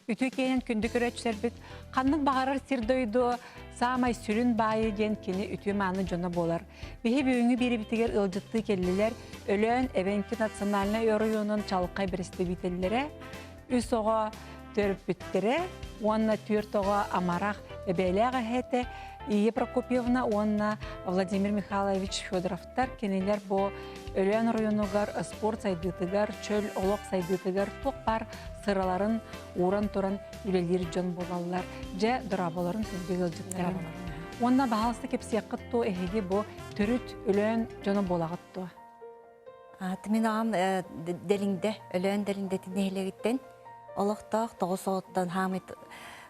Үтүө киэнин күндү көрөөччүлэрбит, ханнык баҕарар сир-дойду саамай сүрүн баайы диэн кини үтүө-мааны дьоно буолар. Биһи бүгүҥҥү биэрибитигэр ыалдьыттыы кэллилэр Өлөөн эбэҥки национальнай оройуонун чалкай бэрэстэбиитэллэрэ, үс оҕо төрөппүттэрэ уонна түөрт оҕо амарах эбээлээх эһээтэ Ия Прокопьевна уонна Владимир Михайлович Федоровтар. Кинилэр бу Өлөөн оройуонугар спорт сайдыытыгар, чөл олох сайдыытыгар туох баар сыраларын ууран туран үлэлиир дьон буолаллар. Дьэ, дорооболорун күндү ыалдьыттарым. Уонна баһаалыста кэпсиэххит дуо эһиги бу төрүт Өлөөн дьоно буолаҕыт дуо? Мин аҕам Дэлиҥдэ, Өлөөн Дэлиҥдэтин нэһилиэгиттэн олохтоох тоҕус оҕоттон хаамый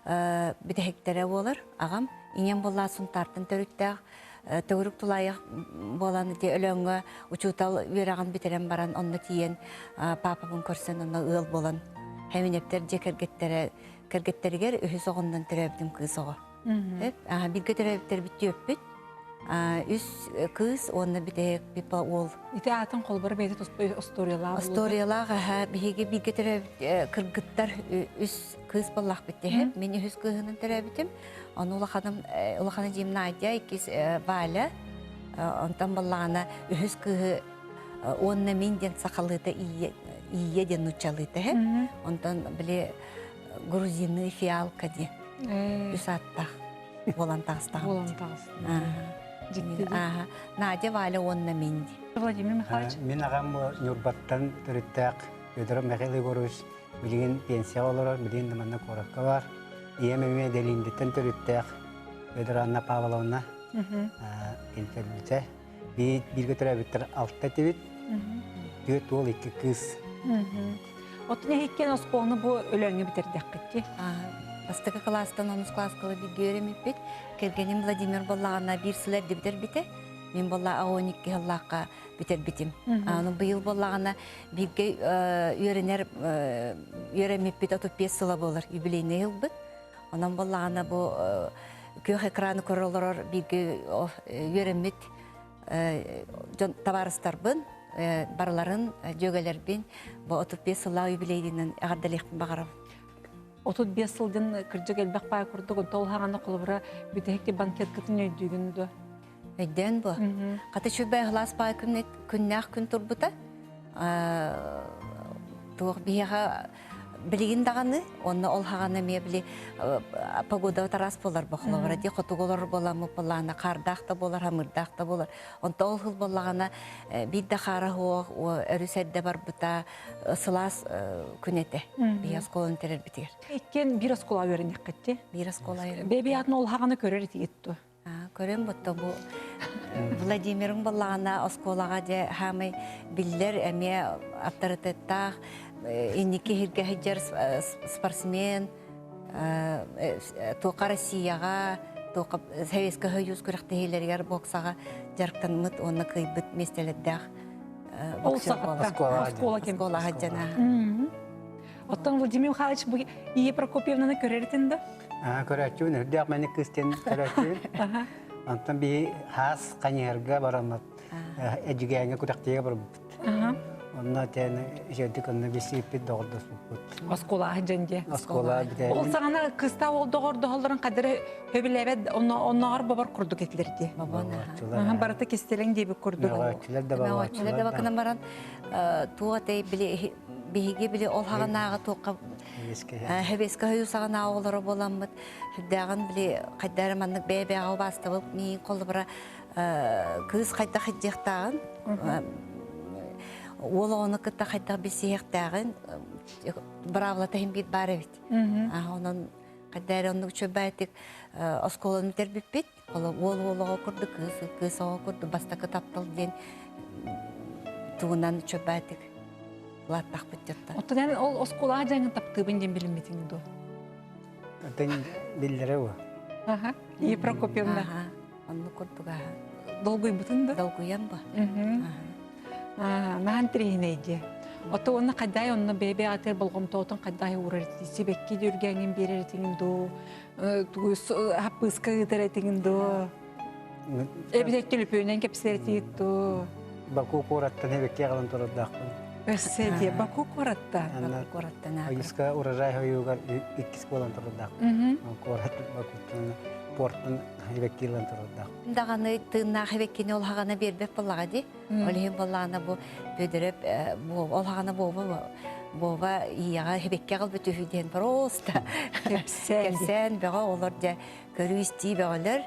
бүтэһиктэрэ буолар. Аҕам ийэм буоллаат Сунтаартан төрүттээх төгүрүк тулаайах буолан ити Өлөөҥҥө учуутал үөрэҕин бүтэрэн баран онно тиийэн паапабын көрсөн онно ыал буолан Хэминэптэр дьиэ кэргэттэрэ кэргэттэригэр үһүс оҕоннон төрөөбүтүм кыыс оҕо. Бииргэ төрөөбүттэрбит түөппүт. Үс кыыс уонна бүтэһик Пипа уол. Ити аатын холбор бэйэтэ туспа историялаах. Историялаах аха биһиги бииргэ төрөөбүт кыргыттар үс кыыс буоллахпыт диһэ. Мин үһүс кыыһынан төрөөбүтүм. Ону улаханым улахана дьиэм Надя, иккис Валя. Онтон баллаҕана үһүс кыыһы уонна мин диэн сахалыыта Ия диэн нууччалыыта иһэ. Онтон били грузины фиалка диэн үс аттаах буолан таҕыстаҕым. Буолан таҕыста. Надя, Валя уонна мин. Владимир Михайлович. Мин аҕам Ньурбаттан төрүттээх Федоров Михаил Егорович билигин пенсияҕа олорор, билигин да манна куоракка бар. Ийэм эмиэ Дэлииндиттэн төрүттээх Федор Анна Павловна кини Бииргэ төрөөбүттэр алта этибит. Түөрт уол, икки кыыс. Оттон эһиккен оскуоланы бу Өлөөҥҥө бүтэрдэххит дии. Бастакы кылаастан онус кылааска бииргэ үөрэммиппит. Кэргэним Владимир буоллаҕына биир сыл эрдэ бүтэрбитэ. Мин буолла 12 сыллаахха бүтэрбитим. Аны быйыл буоллаҕына бииргэ үөрэнэр үөрэммиппит 35 сыла буолар юбилейный ылбыт. Онон буоллаҕына бу күөх экраны көрө олорор бииргэ үөрэммит дьон табаарыстарбын барыларын дьүөгэлэрбин бу 35 сыллаах юбилейдинэн эҕэрдэлиэхпин баҕарабын. 35 сылдьан кырдьык элбэх баай курдук онто ол хаҕана холобура бүтэһик банкеткытын өйдүүгүн дуо? Өйдөөн бу. Хата үчүгэй ыһылаас баай күннээх күн турбута. Туох биһиэхэ билигин даҕаны онно ол хаҕана эмиэ били погода тараас буолар бохолобора ди хотугу олорор буоламмыт буоллаҕына хаардаах да буолар хамырдаах да буолар онто ол сыл буоллаҕына биир да хаара суох өрүс эрдэ барбыта сылаас күн этэ биһи оскуоланы тэрэрбитигэр иккиэн биир оскуола үөрэннэххит биир оскуола бэби атын ол хаҕаны көрөр этигит дуо Көрөн бутта бу Владимирым буоллаҕына оскуолаҕа дьэ хаамай биллэр эмиэ авторитеттаах инники иһиргэ сылдьар спортсмен туохха Россияҕа туохха Советскай Союз күрэхтэһиилэригэр боксаҕа дьарыктаммыт уонна кыайбыт миэстэлэрдээх боксер буолар. Оскуола Оскуола сылдьан Оттон Владимир Михайлович бу Ия Прокопьевнаны көрөр да? Көрөөччүбүн үрдээх мэник кыыс диэн көрөөччүбүн. Онтон биһи хаас Ханьыһарга бараммыт Эдьигээҥҥэ күрэхтиигэ барбыппыт. Онно тэн үчүгэйдик онно билсибиппит, доҕордоспуппут. Оскуола дьэн дьэ. Оскуола бүтэрин. Ол саҕана кыыстаах уол доҕордоһоллорун хадары хөбүлээбэт онноҕор бобор курдук этилэр дии. Барыта кистэлэҥ диэбит курдук. Мөҕөөччүлэр да Мөҕөөччүлэр да бакынан баран туох этэй били биһиги били ол хаҕанааҕы туохха Хэбиэскэ хойуу саҕанааҕы оҕолоро буоламмыт сүрдээҕин били хайда эрэ маннык бэйэ-бэйэҕэ убаастабыл миигин холобура кыыс хайдах илдьиэхтээҕин уол оҕону кытта хайдах билсиһиэхтээҕин быраабылата иһин биир баар эбит. Онон хайда эрэ оннук үчүгэйдик оскуоланы бүтэрбиппит. Уол уол оҕо курдук, кыыс кыыс оҕо курдук бастакы таптал диэн тугунан үчүгэйдик улааттахпыт дьоттон. Оттон эн ол оскуолаҕа дьаҥын таптыыбын диэн билиммитиҥ дуо? Атын биллэрэ бу. Аха. И Прокопьевна. Аха. Оннук курдук аха. Долгуйбутун да? Долгуйан бу. Наһаа интэриэһинэй дии. Ото уонна хайдай онно бэйэ атыр болҕомтоотун хайдай уурар сибэкки дүргэҥин биэрэр этиҥин дуу тугу хаппыыска ыытар этиҥин дуу эбитэр төлөпүөнүнэн кэпсэтэр этигит дуу Баку куораттан эбэкки аҕалан турардаахпын. Өссө дии Баку куораттан. Баку куораттан. Ойуска урожай хойуугар иккис буолан турардаах. Куорат Бакуттан порттан хибеккилан турардаах. Даҕаны тыыннаах хибеккини ол хаҕана биэрбэт буоллаҕа дии. Ол иһин буоллаҕына бу Бөдөрөп ол хаҕана буоба буоба ийэҕэ хибекке аҕалбыт үһү диэн просто кэпсээн бөҕө олор дьэ көрүү-истии бөҕөлөр.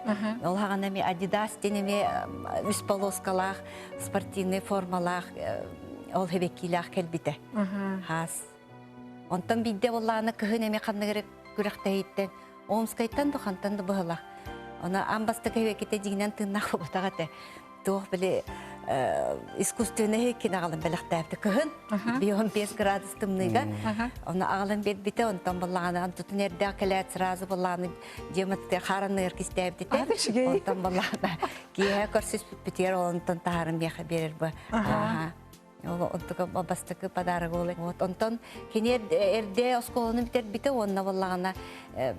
Ол хаҕана эми Адидас диэн эми үс полоскалаах спортивный формалаах ол хибеккилээх кэлбитэ. Хаас. Онтон биирдэ буоллаҕына кыһын эми ханнык эрэ күрэхтэһииттэн Омскайтан да хантан да быһылах. Она аан бастакы хибекките дьиҥинэн тыыннаах буолбатах этэ. Туох били искусственный кин аҕалан бэлэхтээбитэ кыһын 5 градус тымныыга оны аҕалан биэрбитэ онтон баллаҕана антутун эрдээх кэлээт сразу баллааны дьиэматыгар хааранныгар кистээбитэ онтон баллаҕана киэһэ көрсүспүппүтүгэр онтон таһааран миэхэ биэрэр бу Ол онтука бастакы подарок ол. Вот онтон кини эрдэ оскуоланы бүтэрбитэ уонна буоллаҕына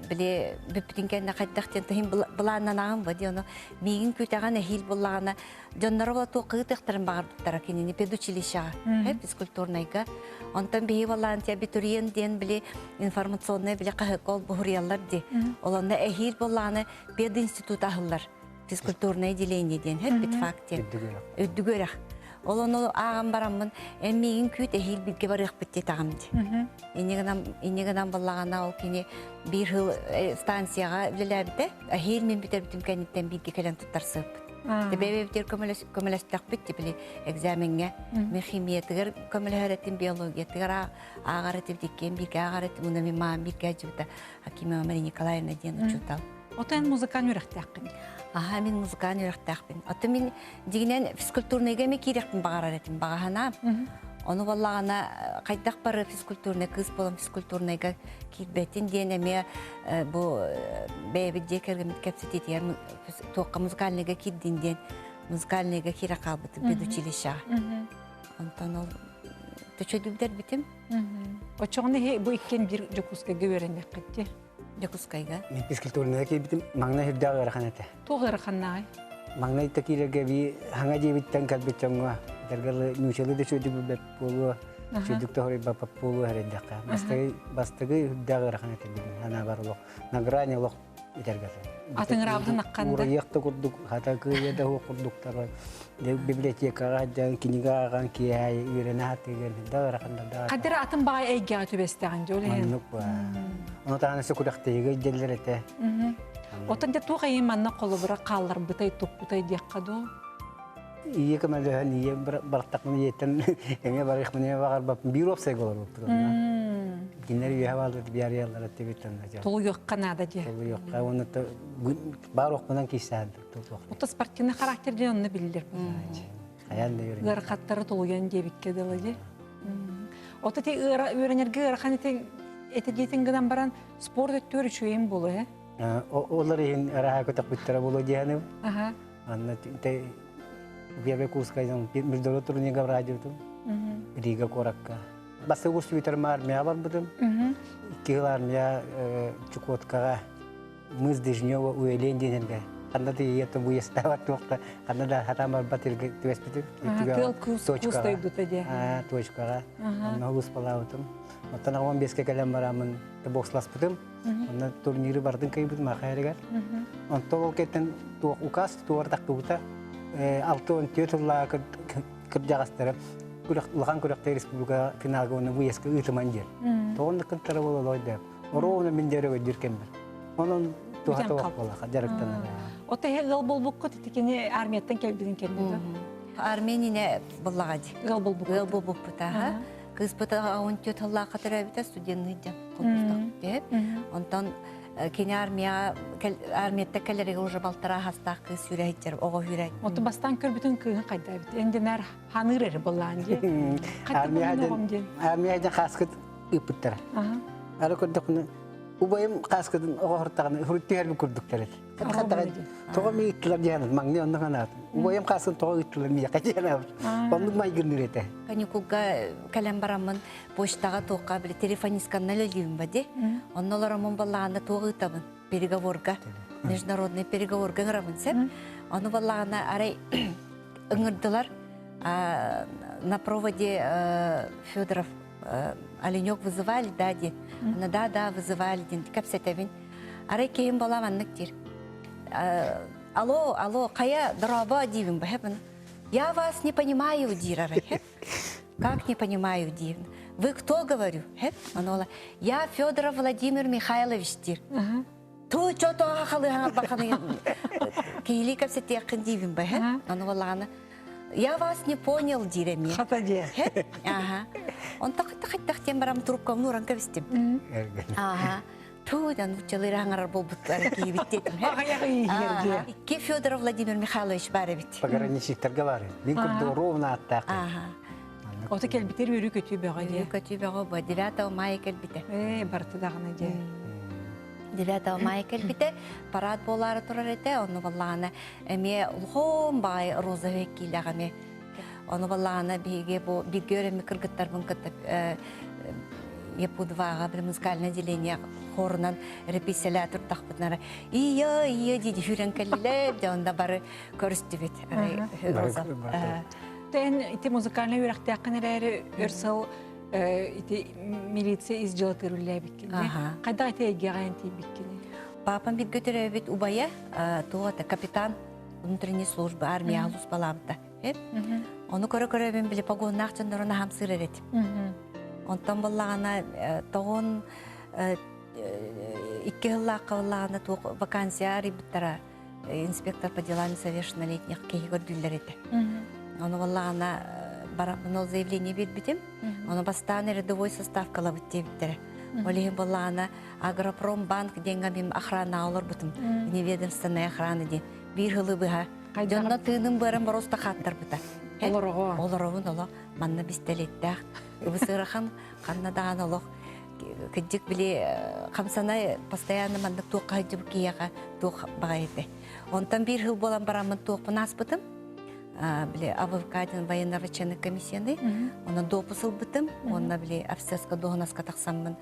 били бүппүтүн кэннэ хайдах диэн тыһын былааннанаҕын ба диэн миигин күүтэҕин эһиил буоллаҕына дьонноро була туох кыытыахтарын баҕарбыттара кинини педучилищеҕа физкультурнайга онтон биһи буоллаҕын абитуриент диэн били информационный били хаһыакка ол буһуруйаллар ди ол онно эһиил буоллаҕына пединститут аһыллар физкультурное отделение диэн һэт педфак диэн үрдүк үөрэх ол ону ааҕан бараммын эн миигин күүт эһиил бииргэ барыахпыт диэтэҕим дии инньэ гынан буоллаҕына ол кини биир сыл станцияҕа үлэлээбитэ эһиил мин бүтэрбитим кэнниттэн бииргэ кэлэн туттарсыаппыт бэйэбитигэр көмөлөстөхпүт били экзамеҥҥа мен химиятыгар көмөлөһөр этим биологиятыгар ааҕар этим иккиэн бииргэ ааҕар этим уонна мин маам бииргэ сылдьыбыта Акимова Мария Николаевна диэн учуутал Отон музыкаан үөрэхтээххин. Аха, мин музыкаан үөрэхтээхпин. Ото мин дьигинэн физкультурныйга эми киирэхпин баҕарар этим баҕаһана. Ону буоллаҕына хайдах бары физкультурный кыыс буолан физкультурныйга киирбэтин диэн эмиэ бу бэйэбит дьиэ кэргэммит кэпсэтиитигэр туохха музыкальныйга киирдин диэн музыкальныйга киирэ хаалбытым педучилищеҕа. Онтон ол төчөдүбдэрбитим. Оччоҕуна бу иккиэн биир Дьокуускайга үөрэннэххит дии. Дьокуускайга. Мин физкультурнайга киирбитим маҥнай үрдээх ыарахан этэ. Туох ыараханнааҕый? Маҥнай да киирэргэ бии хаҥа дьиэбиттэн кэлбит дьоҥҥо этэргэ нуучалыы да үчүгэйдик билбэт буолуо, үчүгэйдик да хоруйбаппат буолуо эрэйдэххэ. Бастакы бастакы үрдээх ыарахан этэ билин санаабар олох на грани олох этэргэ Атыҥыраабытын ахханда. Уурайыах да курдук, хата кыайа да суох курдуктар. Библиотекаҕа сылдьан кинигэ ааҕан киэһэ үөрэнэ сатыыгын да ыараханнардаах. Хадыр атын баҕай эйгэҕэ түбэстэҕин дьол иһин. Маннык баа. Ону таһынан өссө күрэхтэһиигэ илдьэллэр этэ. Оттон дьэ туох эйин манна холобура хаалларбытай, туппутай диэххэ дуу? Ийэ көмөлөһөн, ийэ барахтахпын ийэттэн эмиэ барыахпын эмиэ баҕарбаппын. Биир уопсайга олорбуппут онно. Кинилэр үөһэ бааллар, биарыйаллар этибит онно. Тулуйуохха наада дии. Тулуйуохха уонна баар охпунан киирсээн Ото спортивный характер диэн онно биллэр буолааччы. Хайаан да үөрэнэр. Ыарахаттары тулуйан диэбиккэ дылы дии. Ото ти үөрэнэргэ ыарахан ити эти диэтин гынан баран спорт өттүгэр үчүгэйин буолуо э? Олар иһин ыраха көтөхпүттэрэ буолуо диэханым. Аха. Анна те первый курска международный турнирга радиотум. Рига куоракка. Бастакы курс бүтэрим армия барбытым. Икки жыл армия Чукоткаҕа Мыс Дежнева Уэлен диэн эргэ ханна да ийэ бу естаабат туохта ханна да хатаан барбат иргэ түбэспитим Тыал куус дойдута дии точкаҕа онно улууспалаабытым оттон аҕам бэскэ кэлэн бараммын боксласпытым онно турниры бардын кыйбытым ахайрыгар онтон ол кэттэн туох указ туор тахтыбыта 64 сыллааҕы кырдьаҕастара улахан күрэхтэ республика финалга уонна выездка ыытыман диэн тоҕон кыттара буолар Оруобуна мин дьарык өйдүүр кэммэр. Онон туһата буоллаха дьарыктанар. Ота ыал болбуккут итикини армияттан кэлбитин кэннэ да? Арменине буллаҕа ди. Ыал болбуккут. Ыал болбуппут аха. Кыыспыт 14 сыллаахха төрөөбүтэ студенный дьон холбустах Онтон кини армия армияттан кэлэригэр уже балтараа хастаах кыыс сүүрэ оҕо сүүрэ. Оту бастаан көрбүтүн кыыһын хайдаабыт. Эндинэр ханыыр эрэ буллаан дии. Армия дьэн хааскыт ыыппыттара. Ары көрдөхпүнэ, убайым кааскатын оҕоһортаҕына түһэрбит курдуктар этэ. Тоҕо ми ыыттылар диэн маҥнай онно санаатым. Убайым кааскын тоҕо ыыттылар миэхэ диэн оннук майгынныыр этэ. Каникулга кэлэн бараммын почтаҕа туохха били телефонистканна үлэлиибин ба ди. Онно олороммун баллаҕана туох ыытабын переговорга международный переговорга ыҥырабын сеп. Ону баллаҕана арай ыҥырдылар. На проводе Федоров Оленек вызывали, да, ди. Ана да, да, вызывали, дин кэпсэтэбин. Арай киһим буола маннык диир. Алло, алло, хайа дорообо диибин бэһэбин. Я вас не понимаю, диир арай. Как не понимаю, диибин. Вы кто, говорю? Онола, я Федоров Владимир Михайлович диир. Ту чото халыһаҥар баханы киһилии кэпсэтиэххин диибин бэһэ. Ону балаҕана я вас не понял диир эмиэ. Хата диэ. Аха. Онто хаттах диэн барам трубкамны уран кэбистим. Аха. Ту да нууччалыыр аҥарар буолбуттар киһибит диэтим. Икки Федоров Владимир Михайлович бар эбит. Пограничниктарга бар. Мин курдук ровно аттаах. Аха. Ото кэлбитер үөрүү көтүү бөҕө дии. Үөрүү көтүү бөҕө бу 9 мая кэлбитэ. Ээ, барыта даҕаны дии. 9 мая кэлбитэ, парад буолаары турар этэ, онно баллаана эмиэ улахан баай розовый киилээх эмиэ. Ону баллаана биһиги бу бииргэ үөрэммит кыргыттарбын кытта Якутваҕа били музыкальное отделение хорунан репетициялаа турдахпытына ия ия дии сүүрэн кэллилэр дьэ онно бары көрүстүбүт роза Тэн ити музыкальнай үөрэхтээххин эрээри өр сыл ити милиция ис дьыалатыгар үлэлээбиккин Хайдах ити эйгэҕэ эн тиийбиккиний? Папам бииргэ төрөөбүт убайа туох это капитан внутренней службы армия улууспалаабыта. Ону көрө-көрөбүн били погоннаах дьоннорун аһамсыыр эрэтим. Онтон буоллаҕына тоҕун икки сыллаахха буоллаҕына туох вакансия арыйбыттара инспектор по делам несовершеннолетних киһи көрдүүллэр этэ. Ону буоллаҕына бараммын ол заявление биэрбитим. Ону бастаан рядовой составкалабыт диэбиттэрэ. Ол иһин буоллаҕына Агропромбанк диэҥҥэ мин охранаҕа олорбутум. Неведомственная охрана диэн. Биир сылы быһа. Дьонно тыыным быарым боруоста хааттарбыта. Олороҕо. Олоробун олох манна бистэлиэттээх. Ыбысыарахан ханна даҕаны олох кырдьык били хамсанай постоянно маннык туохха сылдьыбыт киһиэхэ туох баҕайы этэ. Онтон биир сыл буолан бараммын туохпун ааспытым. Били АВК диэн военно-врачебный комиссияны. Онон допуск ылбытым. Онно били офицерская дуоһунаска тахсаммын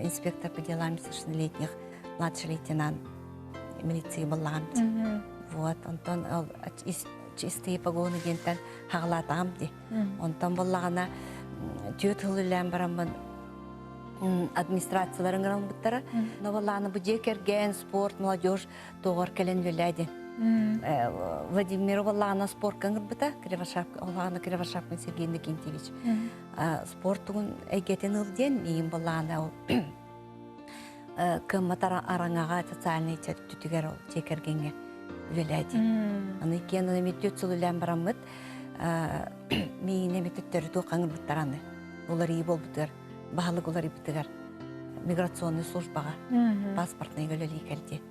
инспектор по делам несовершеннолетних младший лейтенант милиция буоллаҕым дии. Вот, онтон ол чистые погоны диэнтэн хаҕалаатаҕым дии. Онтон буоллаҕына түөрт сыл үлэлээн бараммын администрацияларын ыҥыралбыттара. Но буоллаҕына бу дьиэ кэргэн, спорт, молодежь туоҕар кэлэн үлэлээ диэн. Владимир буоллаҕына спортка ыҥырбыта, Кривошапка, олаҕына Кривошапкин Сергей Иннокентьевич. Спорт тугун эйгэтин ыл диэн, миигин буоллаҕына ол кыаммат араҥаҕа социальнай төрүтүгэр ол дьиэ кэргэҥҥэ үлэлээтим. Аны иккиэн аны түөрт сыл үлэлээн бараммыт миигин эмит төттөрү туох аны уларыйыы буолбутугар баһылык уларыйбытыгар миграционный службаҕа паспортнайга үлэлии кэлди.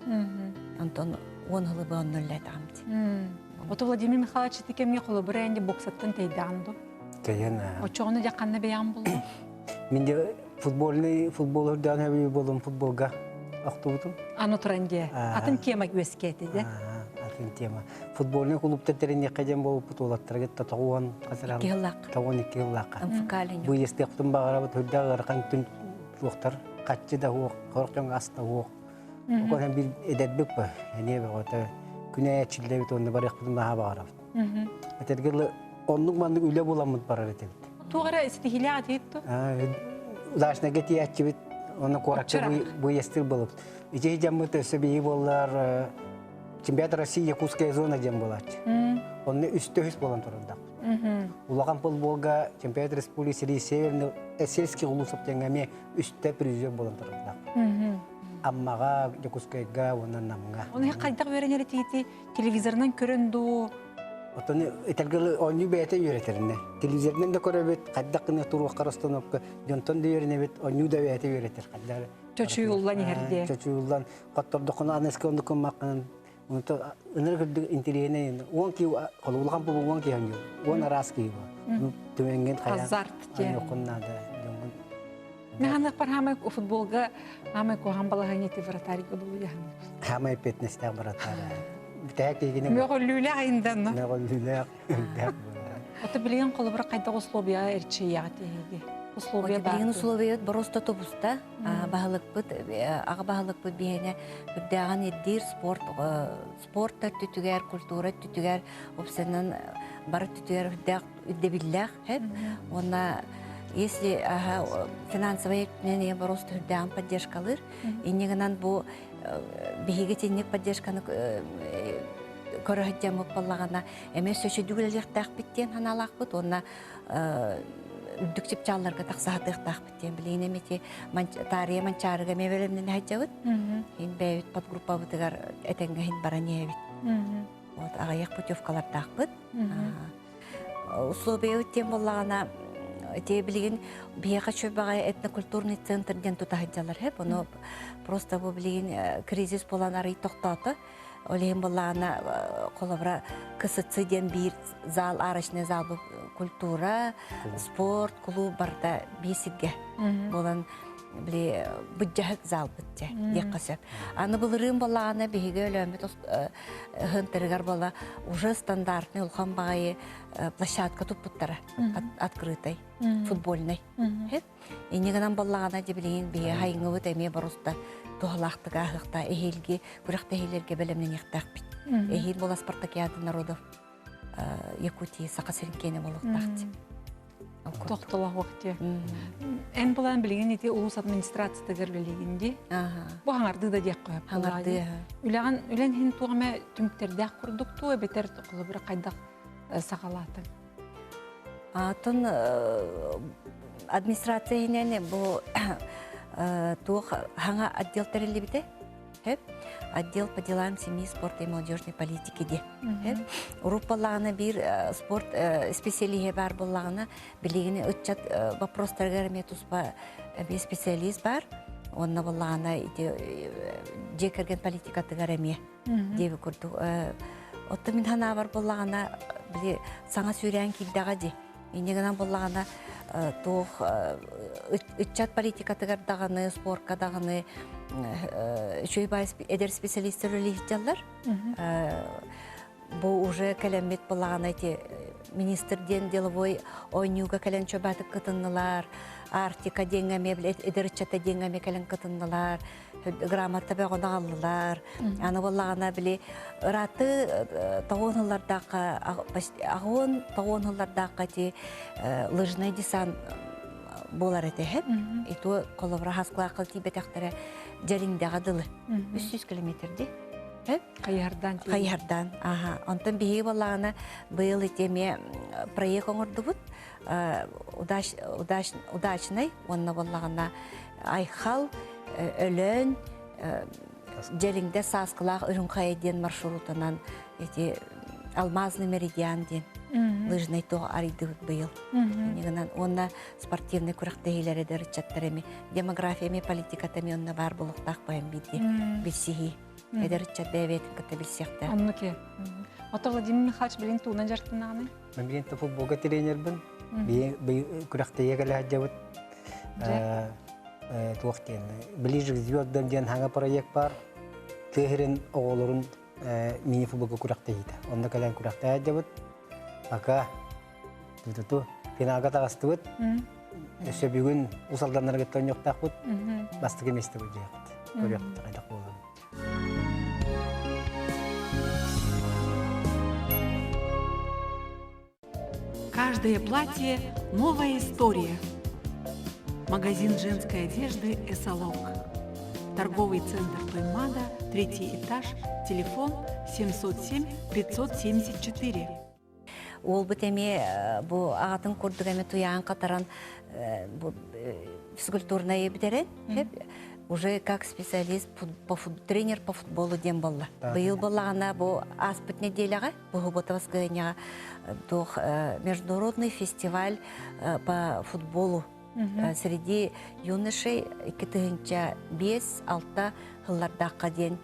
Онтон уон сылы быһа онно үлэлээтэҕим дии. Ото Владимир Михайлович ити кэмҥэ холобура энди боксаттан тэйдэҕин дуу? Тэйэн. Оччоҕуна дьэ ханна бэйэҕин буллуҥ? Мин де футбольный футбол үрдээн хэбии болум футболга охтубутум. Аны туран дьэ. Атын тема үөскээтэ дьэ. Атын тема. Футбольный клубтар тэринниэххэ диэн буолбуппут уолаттарга тоҕуон тоҕуон икки сыллаахха. Бу естиэхпитин баҕарабыт үрдээх ыарахан түн туохтар хаччы да уох, хорох дьоҥ ас да уох. Окон бир эдэрбик ба, эне бөҕөтө күнэ чиллэбит онно барыахпытын наһаа баҕарабыт. Этэргэ оннук маннык үлэ буламмыт барар этибит. Туох эрэ ситиһиилээх этиит ту? Удачнайга тиийээччибит, онно куоракка быйастыр болупт. Ити дьаммыт өссө биһи буоллар чемпионат России Якутская зона диэн буолааччы. Онно үстө үс буолан турардах. Улахан футболга чемпионат республики сирии северный сельский улусов диэҥҥэ эмиэ үстэ призер буолан турардах. Аммаҕа, Дьокуускайга уонна Намҥа. Оны хайдах үөрэнэр этигити телевизорынан көрөн дуу? Оттон этэргэ оонньуу бэйэтэ үөрэтэринэ. Телевизорынан да көрөбүт, хайдах гына туруохха расстановка, дьонтон да үөрэнэбит, оонньуу да бэйэтэ үөрэтэр. Хайдах Чочуйуллан иһэр Чочуйуллан, хоттордоххуна аныска оннук маккын ыныр кырдык интеллигенэ уон киһи холуулахан бу уон киһи оонньуур уон араас киһи бу түмэнген хайа азарт диэн наада дьоҥҥун Механык хамай футболга хамай куһаҕан балаһыанньа ити вратарьга булуйаһын. Хамай петнестээх вратарь. Бүтэһик киһигини Мөҕүллүүлээх айындан. Мөҕүллүүлээх үрдээх. Ото билигин холобура хайдах условияҕа эрчийэҕит эһиги? Условия баар. Билигин условия просто тубуста. Баһылыкпыт, аҕа баһылыкпыт биһиэнэ үрдээҕин ирдиир спорт спорт өттүтүгэр, культура өттүтүгэр, уопсайынан бары өттүтүгэр үрдээх үрдэбиллээх хэп. Уонна если финансовый өттүнэн просто үрдээҕин поддержкалыыр. Инньэ гынан бу биһиги итинник поддержканы көрө сылдьаммыт буоллаҕына эмиэ сөчүдүк үлэлиэхтээхпит диэн санаалаахпыт уонна үрдүк чыпчаалларга тахса сатыахтаахпыт диэн билигин эми ити таарыйа манчаарыга эмиэ бэлэмнэнэ сылдьабыт. Иһин бэйэбит подгруппабытыгар этэҥҥэ иһин баран иһэбит. Вот аҕыйах путевкалардаахпыт. Условиябыт диэн буоллаҕына ити билигин биһиэхэ үчүгэй этнокультурный центр диэн тута сылдьаллар хэп. Ону просто бу билигин кризис буолан арый тохтоото. Ол иһин буоллаҕына холобура КСЦ диэн биир зал, арочный зал культура, спорт, кулууп барыта биир сиргэ буолан били быдьаһык залбыт дьэ диэххэ сөп. Аны былырыын буоллаҕына биһиги өлөөммүт ыһынтарыгар буола уже стандартный улахан баҕайы площадка туппуттара открытай футбольный. Инньэ гынан буоллаҕына, дьэ билигин биһиги хайыҥыбыт эмиэ боруста туһалаахтык ааһыахта эһиилги күрэхтэһиилэргэ бэлэмнэниэхтээхпит. Эһиил буола спартакиада народов Якутии Саха сирин киэнэ буолуохтаах Тохтолоох дии. Эн булан билигин ити улуус администрациятыгар үлэлиигин дии. Бу хаҥардыы да диэххэ сөп. Хаҥардыы. Үлэҕин үлэн иһин туох эмэ түмүктэрдээх курдук туу эбэтэр холобура хайдах саҕалаатыҥ? Атын администрация иһинэн бу туох хаҥа отдел тэриллибитэ. Отдел по делам семьи, спорта и молодежной политики ди. Урут буоллаҕына биир спорт специалиһэ баар буоллаҕына, билигин ыччат вопростарыгар эмиэ туспа эмиэ специалист баар. Онно буоллаҕына ити дьиэ кэргэн политикатыгар эмиэ диэби курдук. Оттон мин санаабар буоллаҕына, били саҥа сүүрээн киирдэҕэ дии. Инньэ гынан буоллаҕына, туох ыччат политикатыгар даҕаны, спорка даҕаны үчүгэй баай эдэр специалистар үлэлии сылдьаллар. Бу уже кэлэммит буоллаҕына ити министр диэн деловой оонньууга кэлэн чөбаатык кытыннылар, Арктика диэҥҥэ эмиэ эдэр ыччата диэҥҥэ эмиэ кэлэн кытыннылар. Грамота бөҕөнү аҕаллылар. Аны буоллаҕына били ыраатты тоҕуон сыллардаахха аҕуон тоҕуон сыллардаахха ити лыжный десант буолар этэ иһит. Иту холобура хаскылаахха тиийбэтэхтэрэ Дьэлиҥдэҕэ дылы. 300 километр дии. Хайыһардаан. Хайыһардаан. Аха. Онтон биһиги буоллаҕына быйыл ити эмиэ проект оҥордубут. Удачный уонна буоллаҕына Айхал, Өлөөн, Дьэлиҥдэ Сааскылаах Үрүҥ Хайа диэн маршрутунан эти Алмазный меридиан диэн лыжный туох арыйдыбыт быйыл. Иннигинэн уонна спортивный күрэхтэһиилэр эдэр ыччаттар эми демография эми политиката эми онно баар буолуохтаах байан биирди билсиһии. Эдэр ыччат бэйэ-бэйэтин кытта билсиэхтээх. Оннук Ото Владимир Михайлович билин туунан дьарыктанаҕыный? Мен билин футболга тренербин. Күрэхтэһиигэ кэлэ сылдьабыт. Туох диэн Ближе к звездам диэн хаҥа проект бар. Тыа сирин оҕолорун мини-футболга күрэхтэһиитэ. Онно кэлэн күрэхтэһэ сылдьабыт. Пока туту финалга таҕыстыбыт. Өссө бүгүн Уус Алданнары кытта оонньуохтаахпыт. Бастакы миэстэ былдьыахпыт. Көрүөхпүт хайдах буоларын. Каждое платье – новая история. Магазин женской одежды «Эсалок». Торговый центр Туймада, третий этаж, телефон 707 574. Уолбут эмиэ бу аҕатын курдук эмэ туйаан хатаран бу физкультурнай бүтэрэн уже как специалист по тренер по футболу диэн буолла. Быйыл буоллаҕына бу ааспыт неделяҕа бу суббота воскресеньеҕа туох международный фестиваль по футболу среди юношей 2005-6 сыллардаахха диэн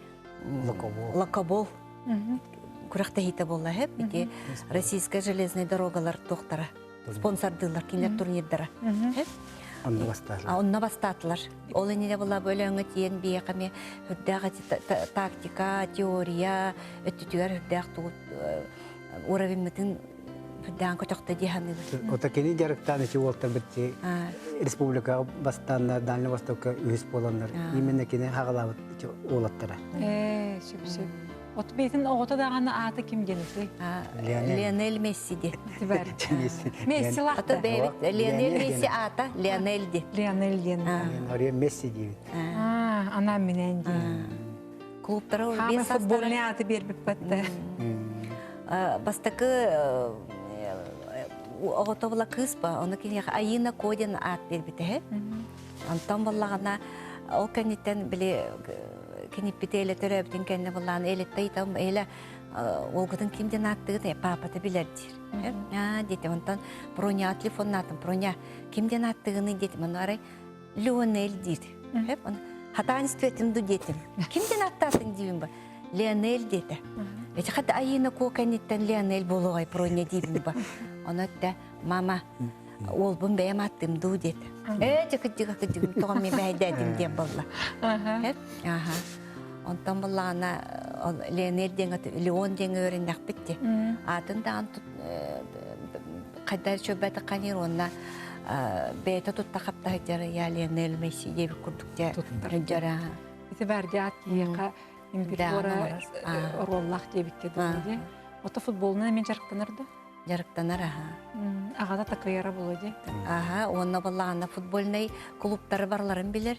локобол күрэхтэһиитэ буолла иһип ити российская железная дорогалар туохтара спонсордыыллар кинилэр турнирдара Онно бастаатылар. Онно бастаатылар. Ол иннинэ була бөлөҥҥө тиийэн биһиэхэ эмиэ үрдээх тактика, теория өттүтүгэр үрдээх тугу уровеньмытын Үрдээн көтөхтө дии саныыбын. Ото кини дьарыктаан ичи уолтарбыт республикаҕа бастааннар Дальний Востокка үһүс буоланнар именно кини хаҕалаабыт уолаттара. Ээ, сөп сөп. От бэйтин оҕото даҕаны аата ким диэн этэй? Лионель Месси диэн. Месси Ата бэйэбит Лионель Месси аата Лионель диэн. Лионель диэн. Лионель Месси диибит. Аа, анаа минээн диэн. Клубтара Хаамай футбольный ааты биэрбиппэттэ. Бастакы оҕото була кыыс ба, ону киниэхэ Айыына Ко диэн аат биэрбитэ. Онтон буоллаҕына ол кэнниттэн били киниппити элэ төрөөбүтүн кэннэ буллаан элетте ыйтам эле уолгутун ким диэн ааттыгыт папата билэр диир. Аа диэтим онтон Проня телефоннаатым Проня ким диэн ааттыгыный диэтим ону арай Леонель диир. Хатаан истибэтим ду диэтим. Ким диэн ааттаатыҥ диибин ба? Леонель диэтэ. Эти хата Айыына Куо кэнниттэн Леонель буолуоҕай Проня диибин ба. Ону этте мама уолбун бэйэм аттым дуу диэтэ. Ээ дьыкыдьыга кыдьыгым тоҕо мен бэйдээтим диэн буолла. Аха. Онтон буллаҕына Леонель диэн Леон диэн үөрэннэхпит ди. Аатын даҕан хайдар чөббөтө ханир уонна бэйэтэ тутта хапта сылдьар я Лионель Месси диэбит курдук дьэ сылдьара. Ити баар дьаат киһиэхэ импитора оруоллаах диэбиккэ дылы дии. Ото футболунан эмиэ дьарыктанар да? Дьарыктанар аха. Аҕата такыйара буолуо дии. Аха, уонна баллаҕана футбольнай клубтары барыларын билэр.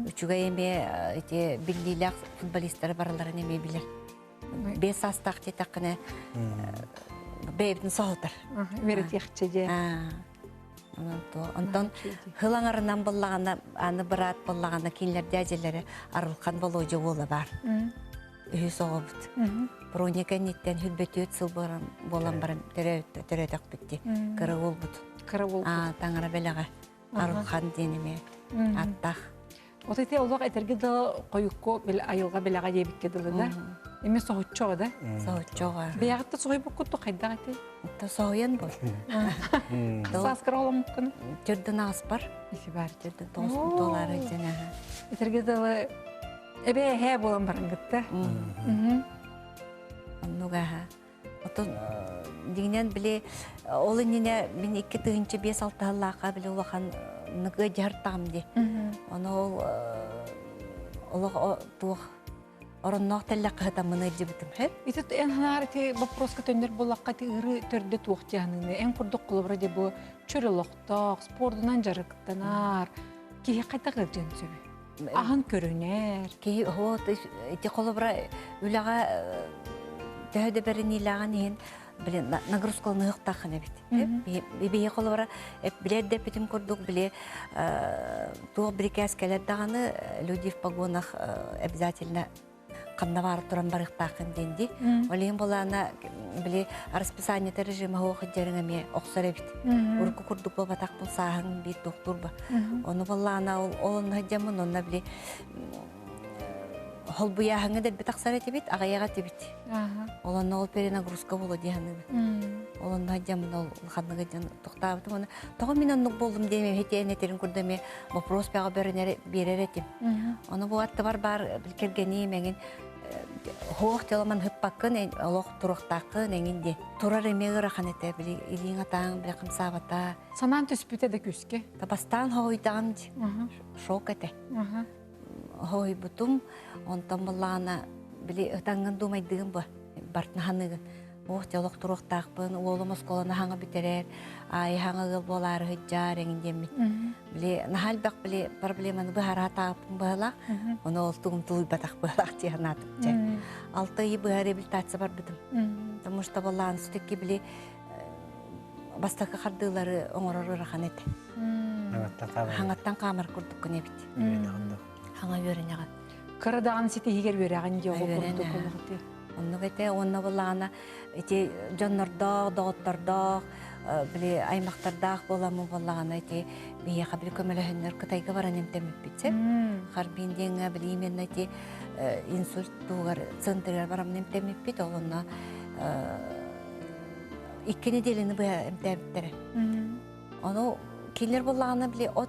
Үчүгэй эмиэ ити биллиилээх футболистары барыларын эмиэ билэр. Бес саастаах диэтэххинэ бэйэбитин соһутар. Үөрэтиэхчэ дьэ. Онтон хылаҥарынан буллаҕына, аны быраат буллаҕына кинилэр дьээдьэлэрэ Арылхан Болуодьа уола баар. Үһүс оҕобут. Броня кэнниттэн хүрбөтүөт сыл буолан баран төрөөтөхпүт дии. Кыра уолбут. Кыра уолбут. Таҥара бэлэҕэ. Арылхан диэн эмиэ аттаах. Вот ити олох этэргэ дылы хойукку айылҕа бэлэҕэ диэбиккэ дылы да. Эми соһуччуга да. Соһуччуга. Бэйэҕит да соһуйбуккут хайдах этэй? Та соһуйан бу. Сааскара оламмыккын. Түрдүн ааспар. Ити бар. Түрдүн тоҕус доллары дьэн Этэргэ дылы эбэ эһээ буолан барангытта. Оннуга Отон дьиҥинэн били ол иннинэ мин 2005 алтыһаллаахха били улахан ныгы дьаһартаҕым дии. Ону ол олох туох оронноох тэллэххэ сытаммын ыалдьыбытым. Ити эн ханаар ити вопроска төннөр буоллахха ити ыарыы төрдө туох дьаһаныыны эн курдук холобура дьэ бу чөл олохтоох спордунан дьарыктанар киһи хайдах ыалдьыан сөбүй? Аһын көрүнэр. Киһи вот ити холобура үлэҕэ төһө да бэриниилээҕин иһин блин нагрузкаланыахтааххын эбит. Биһи холобура билэр да эппитим курдук били туох бирикээс кэлэр даҕаны люди в погонах обязательно ханна баар туран барыахтааххын диэн дии. Ол иһин буолаана били расписаниета режима суох дьэрин эмиэ охсор эбит. Урукку курдук буолбатахпын сааһын биир туохтуур ба. Ону буоллаана ол ол онно сылдьаммын онно били холбуйааһыҥҥа дэлби тахсар этибит, аҕыйах этибит. Ол онно ол перенагрузка буолуо дии саныыбын. Ол онно сылдьаммын ол улаханнык сылдьан тохтообутум. Оны тоҕо мин оннук буоллум диэн эһитиэн этэрин курдук эмиэ вопрос бөҕө биэрэр этим. Ону бу аттыбар баар кэргэниим эҥин хуох дьаламан ыппаккын олох туруохтааххын эҥин диэн. Турар эмиэ ыарахан этэ били илииҥ атааҥ били хамсаабата. Санаан түспүтэ да күүскэ. Бастаан хоһуйдаҕым шок этэ. Хоһуйбутум онтон былаана били ытаҥҥын дуумайдыгын бу бартын ханыгын. Уох дьэ олох туруохтаахпын, уолум оскуоланы хаҥа бүтэрэр, аайы хаҥа ыал буолаары сылдьаар эҥин диэммин. Били наһаа элбэх били проблеманы быһара сатаабыппын быһалаах, ону ол тугум тулуйбатах быһалаах дии санаатым дьэ. Алта ыйы быһа реабилитация барбытым. Потому что балаан все-таки били бастакы хардыылары оҥорор ыарахан этэ. Хаҥаттан хаамар курдуккун эбит. Хаҥа үөрэнэҕин. Кыра даҕаны ситиһигэр үөрэҕин дии оҕо курдук олоҕу Оннук этэ уонна буллаҕына ити дьоннордоох, доҕоттордоох, били аймахтардаах буоламмын буоллаҕына ити биһиэхэ били көмөлөһөннөр Кытайга баран эмтэммиппит сеп. Харбин диэҥҥэ били именно ити инсульт туһугар центрыгар бараммын эмтэммиппит. Ол онно икки неделяны быһа эмтээбиттэрэ. Ону кинилэр буоллаҕына били от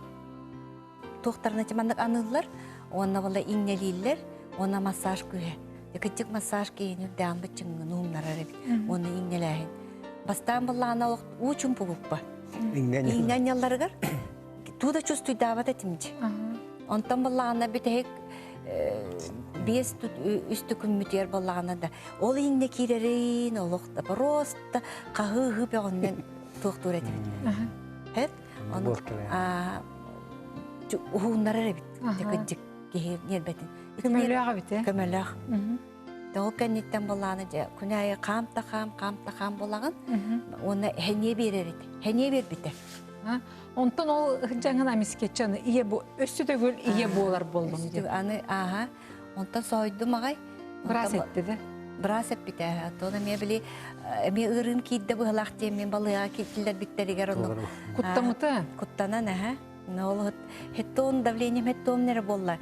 туохтарына маннык аныыллар уонна була иҥнэлииллэр уонна массаж күүһэ. Кыччык массаж киһини үрдээн быччыҥҥын уһуннарар эбит уонна иҥнэлээһин. Бастаан быллаана олох уу чумпу буппа. Иҥнэн ньалларыгар туу да чувствуйдаабат этим дьи. Онтон быллаана бүтэһик биэс үстү күммүтүгэр боллаҕына да ол иҥнэ киирэрин олох да просто хаһыы-ыһыы бөҕөннөн туохтуур этибит. Хэт ону уһууннарар эбит кыдьык киһи ньиэрбэтин. Көмөлөөх эбит э? Көмөлөөх. Ол кэнниттэн боллааны дьэ күн аайы хаам та хаам, хаам та хаам буолаҕын. Уонна хэниэ биэрэр этэ. Хэниэ биэрбитэ. Онтон ол дьаҥын амискеччи аны ийэ бу өссө төгүл ийэ буолар буоллум диэн. Аны ааһа онтон соһуйдум аҕай. Быраас этти да? Быраас эппитэ. Оттон эмиэ били эмиэ ыарыым киирдэ быһылаах диэн мин балыыһаҕа киллэрбиттэригэр онно Куттаммыта? Куттанан аһа. Ол хеттон давлением хеттон нэрэ буолла.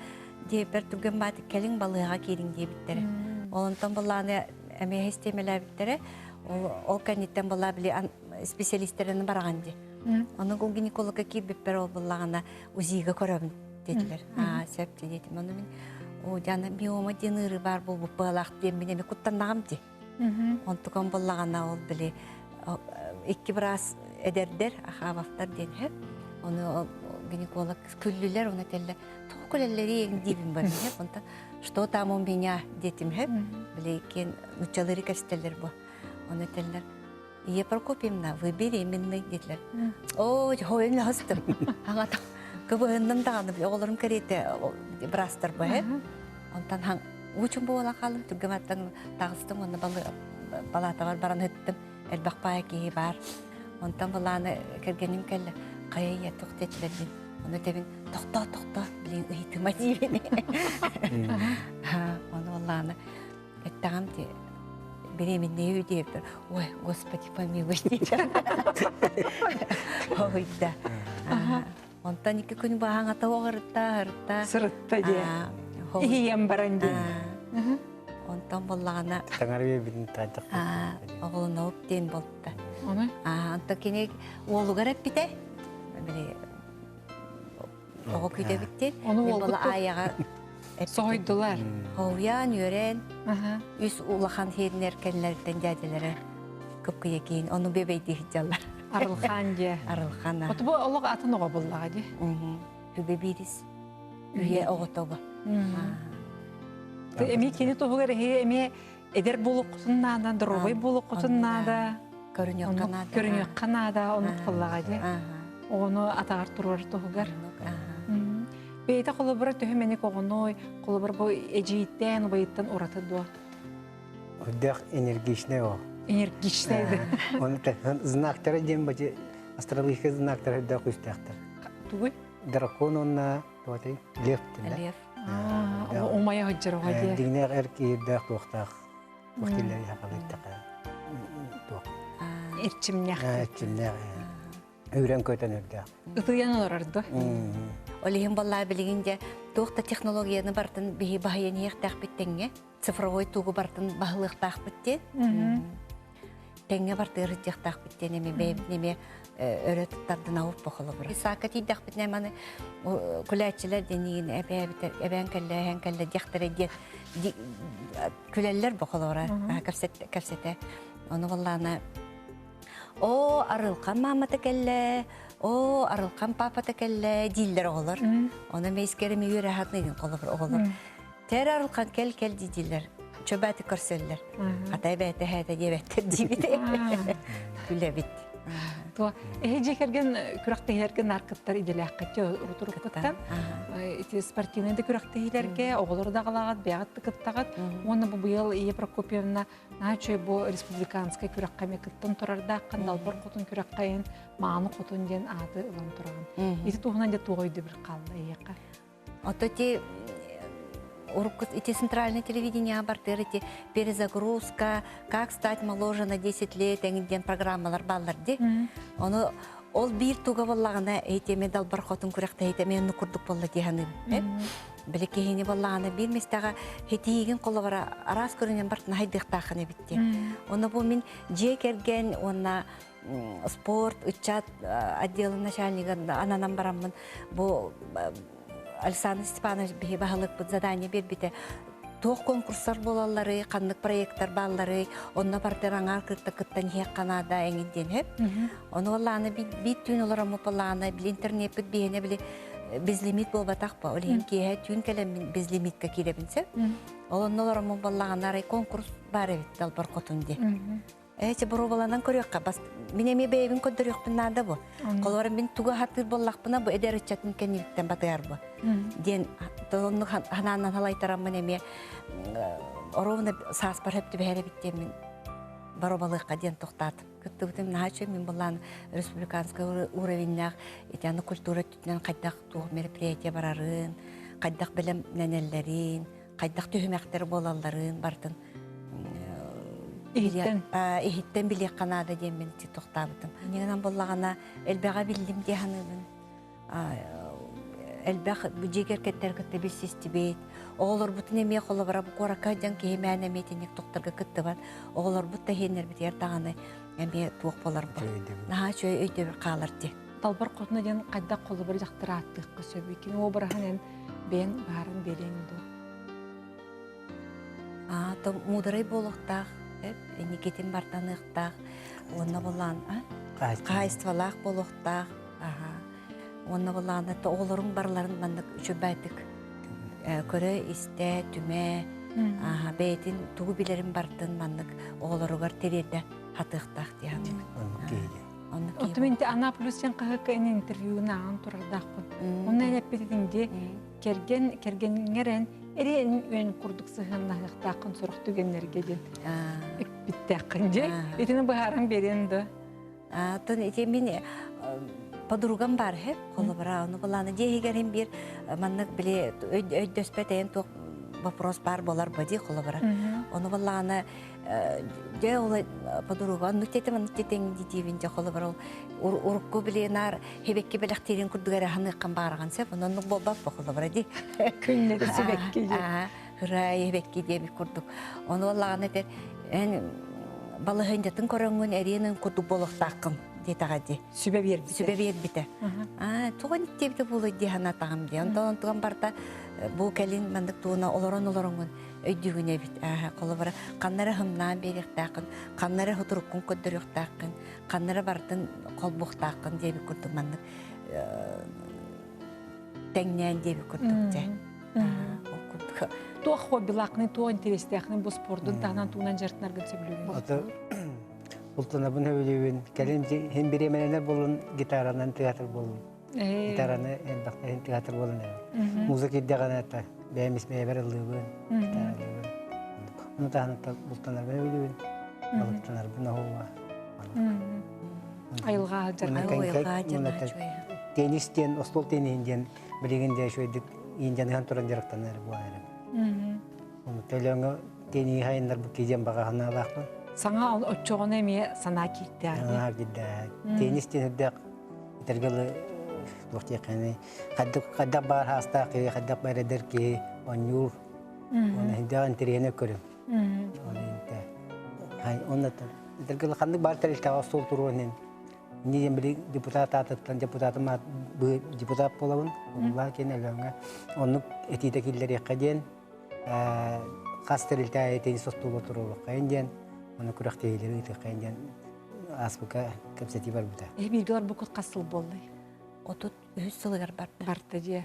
Диэппэр түргэн баат кэлиҥ балыыһаҕа киириҥ диэбиттэрэ. Ол онтон былааны эмиэ систиэмэлээбиттэрэ. Ол кэнниттэн была били специалистэрин бараҕан дии. Ону ол гинекологка киирбиппэр ол буллаҕына УЗИга көрөбүн диэтилэр. Аа сөп диэтим. Ону мин о дьана биома диэн ыарыы баар буолбут быалаах диэн мин эми куттаннаҕым дии. Онтукам буллаҕына ол били икки быраас эдэрдэр Ахабовтар диэн һэп. Ону гинеколог күллүлэр, оны этэллэр тоҕо күлэллэрий диибин барым һэп. Онтон что там у меня диэтим һэп. Били киэн нуччалары кэстэллэр бу. Оны этэллэр Ия Прокопьевна, вы беременны диэтилэр. Оо, хойун лаһыстым. Хаҥата кыбыһынным даҕаны оҕолорум кэриэтэ быраастар бу Онтон хаҥ уучум буола хаалым түргэматтан таҕыстым уонна балаатабар баран ыттым. Элбэх баай киһи баар. Онтон былааны кэргэним кэллэ. Хайа ийэ туох диэтилэр диэн. Ону тэбин тохтоо тохтоо билин ыйытыма диибин. Ону оллааны Эттэҕим ти беременнэйүү диэбитэр, ой, господи помилуй диэтэр. Ойда. Онтон икки күн баһаҥата оҕырытта, ырытта. Сырытта диэ. Иһийэн баран диэн. Онтон боллаҕына Таҥара биэрбитин таайдах. оҕолоноуп диэн болта. Оны? Онтон кини уолугар эппитэ. Били Оҕо күүтэбиттин. Ону Мен уолгут була аайаҕа соһуйдулар. Хоһуйаан, үөрэн, үс улахан хиэрнэр кэллэриттэн дьээдьэлэрэ кыпкыйа киин, ону бэбэйдии сылдьаллар. Арылхан дьэ. Арылхан. Оту бу олох атын оҕо буллаҕа дии. Хүбэ биирис. Үйэ оҕото бу. Эми кини туһугар эһи эмиэ эдэр буолуоххутун наада, доруобай буолуоххутун наада. Көрүнүөххэ наада. Көрүнүөххэ наада, оннук буоллаҕа дии. Оҕону атаҕар туруорар туһугар. Бэйэтэ холобура төһө мэник оҕоной, холобура бу эдьиийтээн, убайыттан ураты дуо? Үрдээх энергичный о. Энергичный да. Оны знактара диэн бачы астрологическай знактара үрдээх күүстээхтэр. Тугуй? Дракон уонна туотай лев дииллэр. Лев. Умайа сылдьар оҕо дии. Дьиҥнээх эр киһирдээх туохтаах туох дииллэр сахалыы туох. Эрчимнээх. Эрчимнээх. Үүрэн көтөн үрдээх. Ытыйан олорор да. Ол иһин баллаа билигин дьэ туох да технологияны бартын биһи баһыйан иһиэхтээхпит тэҥҥэ цифровой тугу бартын баһылыахтаахпыт диэн тэҥҥэ бартыгар сылдьыахтаахпыт диэн эмиэ бэйэбитин эмиэ өрө тардынабыт бу холобура. Исаака тиийдэхпитинэ маны күлээччилэр диэн эбээбитэ эбээн кэллэ эһээн кэллэ диэхтэрэ диэн күлэллэр бу холобура кэпсэтэ. Ону буоллаана оо Арылхан маамата кэллэ, оо Арылхан паапата кэллэ дииллэр оҕолор. Ону эмиэ искэрим үөрэ аһатныгын холобур оҕолор. Тэр арылхан кэл кэл дииллэр. Чөбөөтү көрсөллөр. Хата эбээтэ эһээтэ диэбэттэр диибит. Күлэбит. Туа эһи дьиэ кэргэн күрэхтэһиилэргэ наркыттар идэлээххит урутуруккуттан ити спортивнай да күрэхтэһиилэргэ оҕолору да аҕалаҕыт бэйэҕит да кыттаҕыт уонна бу быйыл Ия Прокопьевна наачой бу республиканскай күрэххэ эмиэ кыттан турардааххын далбар хотун күрэххэ мааны хотун диэн ааты ылан тураҕын ити туһунан дьэ туох өйдөбүл хаалла эйиэхэ Ото ити урукку ити центральное телевидение бартыгар ити перезагрузка, как стать моложе на 10 лет эҥин диэн программалар бааллар ди. Ону ол биир туга буоллаҕына эйтиэми далбар хотун күрэхтэһиитэ эмиэ оннук курдук буолла дии саныыбын. Били киһини буоллаҕына биир миэстэҕэ хитиигин холобура араас көрүнэн бартын хайдыахтааххын эбит диэн. Ону бу мин дьиэ кэргэн уонна спорт, ыччат отделын начальнига ананан бараммын бу Александр Степанович биһи баһылыкпыт задание биэрбитэ. Туох конкурстар буолалларый, ханнык проекттар баалларый, онно бардыр аҥаар кытта кыттан иһиэххэ наада эҥин диэн сөп. Ону балааны биир түүн олороммут балааны били интернеппит биһиэнэ били безлимит буолбатах ба. Ол иһин киэһэ түүн кэлэммин безлимитка киирэбин сөп. Ол онно олороммут баллаҕана арай конкурс баар эбит Далбар Хотун диэн. Эчи боруобаланан көрүөххэ бас мин эмиэ бэйэбин көрдөрүөхпүн наада бу. Холобура мин тугу хатыыр буоллахпына бу эдэр ыччатын кэнниттэн батыар бу. Диэн оннук ханааннан халайтараммын эмиэ оруобуна сааспар хөп түбэһэр эбит диэммин боруобалыахха диэн тохтаатым. Кыттыбытым наһаа үчүгэй мин былаан республиканскай уровеньнаах итиэннэ культура өттүнэн хайдах туох мероприятие барарын, хайдах бэлэмнэнэллэрин, хайдах түһүмэхтэр буолалларын барытын Иһиттэн. Иһиттэн билиэххэ наада диэммин тохтаабытым. Иннинэн буоллаҕына элбэҕи биллим дии саныыбын. Элбэх дьиэ кэргэттэр кытта билсистибит. Оҕолорбутун эмиэ холобура бу куоракка сылдьан киһи мээнэ эмиэ итинник тохторго кыттыбат. Оҕолорбут да иһиэннэрбитигэр даҕаны эмиэ туох буоларбыт. Наһаа үчүгэй өйдөбүл хаалар дии. Талбар хотуна диэн хайдах холобур дьахтар ааттыахха сөбүй? Кини обраһын эн бэйэҥ баарын биэриэҥ дуо? Аата муударай буолуохтаах, инникитин бартаныахтаах, уонна булаан хаһаайыстыбалаах буолуохтаах. Уонна булаан оҕолоруҥ барыларын маннык үчүгэйдик көрө-истэ, түмэ, бэйэтин тугу билэрин бартын маннык оҕолоругар тириэрдэ хатыахтаах дии саныыбын. Оттон мин Ана плюс сен хаһыакка эн интервьюну ааҕан турардаахпын. Онно эн эппитиҥ дии кэргэн кэргэниҥэр эн эриэн үөн курдук сыһыаннаһыахтааххын сорох түгэннэргэ диэн эппиттээххин дии. Итини быһааран биэриэн да. Оттон ити мин подругам бар хеп холобура ону былааны дьиэһигэрин биир маннык били өйдөспөт эйэн туох вопрос бар болар ба дии холобура. Ону былааны дьэ ол подруга оннук тетем оннук тетең диибин дьэ холобура ол урукку били наар хебекки бэлэхтиирин курдук эрэ ханыаххан баараҕан сөп оннук буолбат бо холобура ди Күннэри сибэкки Ырай хебекки диэбит курдук ону оллаҕына этэр эн балаһыанньатын көрөҥҥүн эриэн курдук буолуохтааххын диэтэҕэ дии Сүбэ биэрбитэ. Сүбэ биэрбитэ. Аа, тугун иттиэбитэ буолуой дии санаатаҕым дии. Онтон онтуган барта бу кэлин маннык тууна олорон олороҥҥун өйдүүгүн эбит. Холобура, ханна эрэ хымнаан биэриэхтээххин, ханна эрэ хутуруккун көрдөрүөхтээххин, ханна эрэ барытын холбуохтааххын диэбит курдук маннык тэҥнээн диэбит курдук дьэ. Ол курдук. Туох хоббилааххыный, туох интэриэстээххиний бу спордун таһынан тугунан дьарыктанаргын сөбүлүүгүн? Ото бултанабын сөбүлүүбүн. Кэлин хин бириэмэлэнэр буолун гитаранан тыатыр буолун. Гитараны элбэхтэрин тыатыр буолан эбит. Музыка ирдэҕинэ это бэйэм ис бэйэбэр ыллыыбын, гитаралыыбын. Ону таһынан бултанарбын сөбүлүүбүн, балыктанарбын оһуоба. Айылҕа сылдьар. Теннис диэн, остуол тенниһин диэн билигин дьэ үчүгэйдик ииндьаныһан туран дьарыктанар буолан эрэбин. Ону төлөҥө тенниһи хайыннарбыт киидиэн баҕа санаалаахпын. Саҥа оччоҕуна эмиэ санаа киирдээх. Санаа киирдээх. Теннис диэн үрдээх этэргэ дылы туох диэххиний хайдах хайдах баар хаастаах киһи хайдах баар эдэр киһи оонньуур уонна иһиндээх интэриэһинэй көрүҥ оны интэ онно этэргэ ханнык баар тэрилтэҕэ остуол туруон иһин инньэ диэн били депутат аатыттан депутатым депутат буолабын угуллаах киэн Өлөөҥҥө оннук этиитэ киллэриэххэ диэн хас тэрилтэ теннис остуола туруоруоххайын диэн уонна күрэхтэһиилэри ыытыаххайын диэн ааспыкка кэпсэтии барбыта. Эһи бииргэ олорбуккут хас сыл буоллай? 33 сылыгар барда. Барда дьиэ.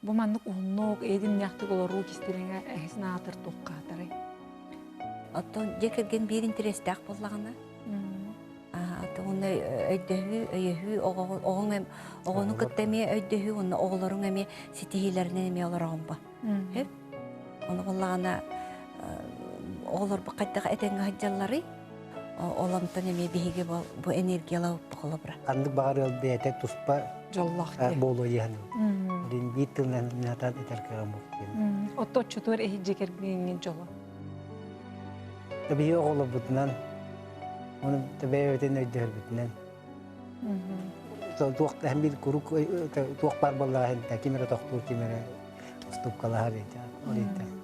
Бу маннык уһуннук, эйдимнээхтик олоруу кистэлэҥэ эһи санаатыр туохха хатарай? Оттон дьиэ кэргэн биир интэриэстээх буоллаҕына, уонна өйдөһүү, өйөһүү, оҕоҥ оҕону кытта эмиэ өйдөһүү уонна оҕолоруҥ эмиэ ситиһиилэринэн эмиэ олороҕун бу. Сөп? Ону буоллаҕына оҕолорбут хайдах этэҥҥэ сылдьалларый? Ол онтон эмиэ биһиги бу энергиялаабыппыт холобура. Ханнык баҕар ыал бэйэтэ туспа дьоллоох буолуо диэн Билин биир тылынан минатан этэр кыаҕым диэн. Отто оччотугар эһи дьиэ кэргэҥҥин дьоло. Биһиги оҕолорбутунан, оны бэйэбитин өйдөһөрбүтүнэн туох биир курук туох баар буоллаҕа ким эрэ тохтуур, ким эрэ уступкалаһар ол иһин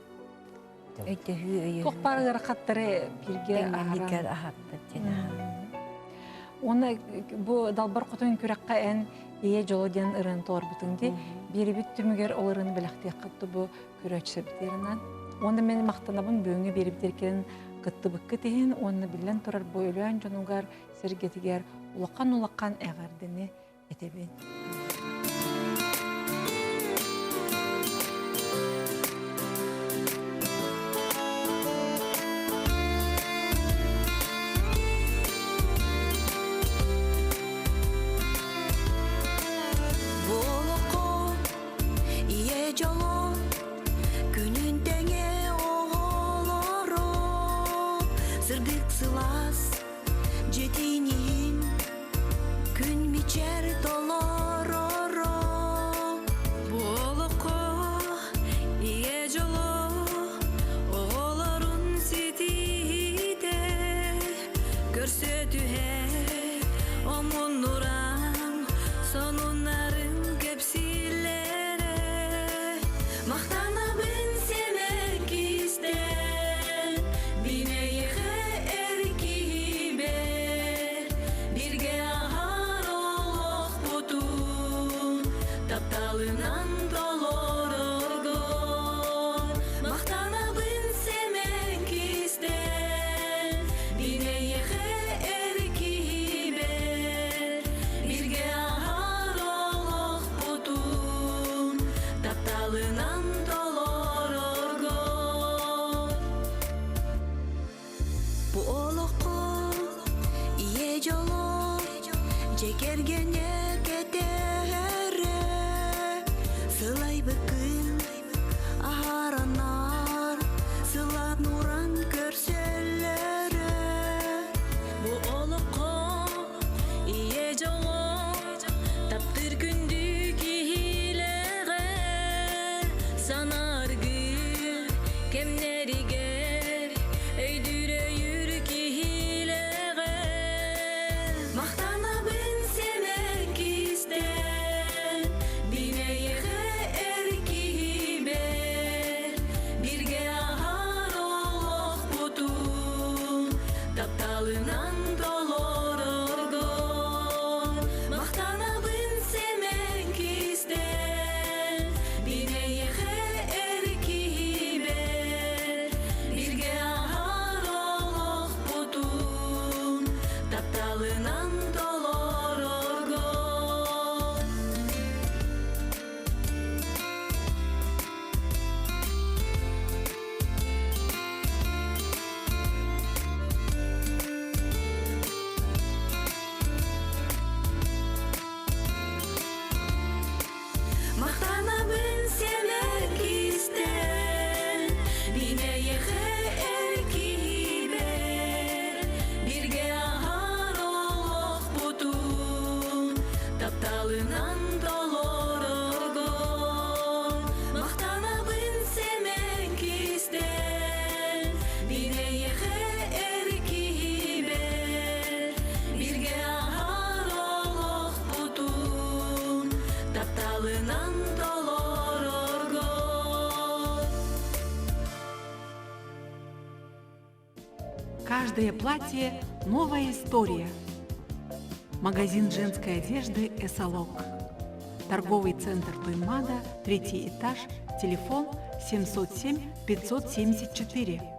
Өйдөһүү өйөһүү. Туох баар ыарахаттары бииргэ аһаран аһарбыт диэн. Уонна бу Далбар Хотун күрэххэ эн ийэ дьоло диэн ырыаны толорбутуҥ дии. Биэрибит түмүгэр ол ырыаны бэлэхтиэххит бу көрөөччү сэрбитиэринэн. Уонна мен махтанабын бүгүҥҥү биэрбитигэр кэлэн кыттыбыккыт иһин уонна биллэн турар бу Өлөөн дьонугар, сэргэтигэр улахан-улахан эҕэрдэни этэбин. Буолуоххун ийэ дьоло күнүн тэҥэ оҕолоро сырдык сылаас дьиэтин иһин күн мичээр толороро Буолуоххо ийэ дьоло оҕолорун ситиһиитэ көрсө түһэр омуннуран сонуннарын кэпсииллэрэ махтанабын сэмэн кистэл бинэйиэхэ эр киһибэр бииргэ аһар олохпутун тапталынан толорорго махтанабын сэмэн кистэл бинэйиэхэ эр киһибэр бииргэ аһар олохпутун тапталынан толорорго Бу олоххо ийэ дьоло дьэ кэргэнэ кэтэһэрэ сылайбыккын аһаранар сылаан көрсөллөрө Бу олоххо ийэ дьоло таптыыр күндү киһилэҕэ санааргыыр кэмнэригэр өйдүүр өйүүр киһилэҕэ Махтанабын сэмэн кистэл бинэйиэхэ эр киһибэр бииргэ аһар олохпутун тапталынан толорорго махтанабын сэмэн кистэл бинэйиэхэ эр киһибэр бииргэ аһар олохпутун тапталынан толорорго Махтанабын сэмэн кистэл бинэйиэхэ эр киһибэр бииргэ аһар олохпутун тапталынан толорорго махтанабын сэмэн кистэл бинэйиэхэ эр киһибэр бииргэ аһар олохпутун тапталынан толорорго Каждое платье – новая история. Магазин женской одежды «Эсалок». Торговый центр Туймада, третий этаж, телефон 707 574.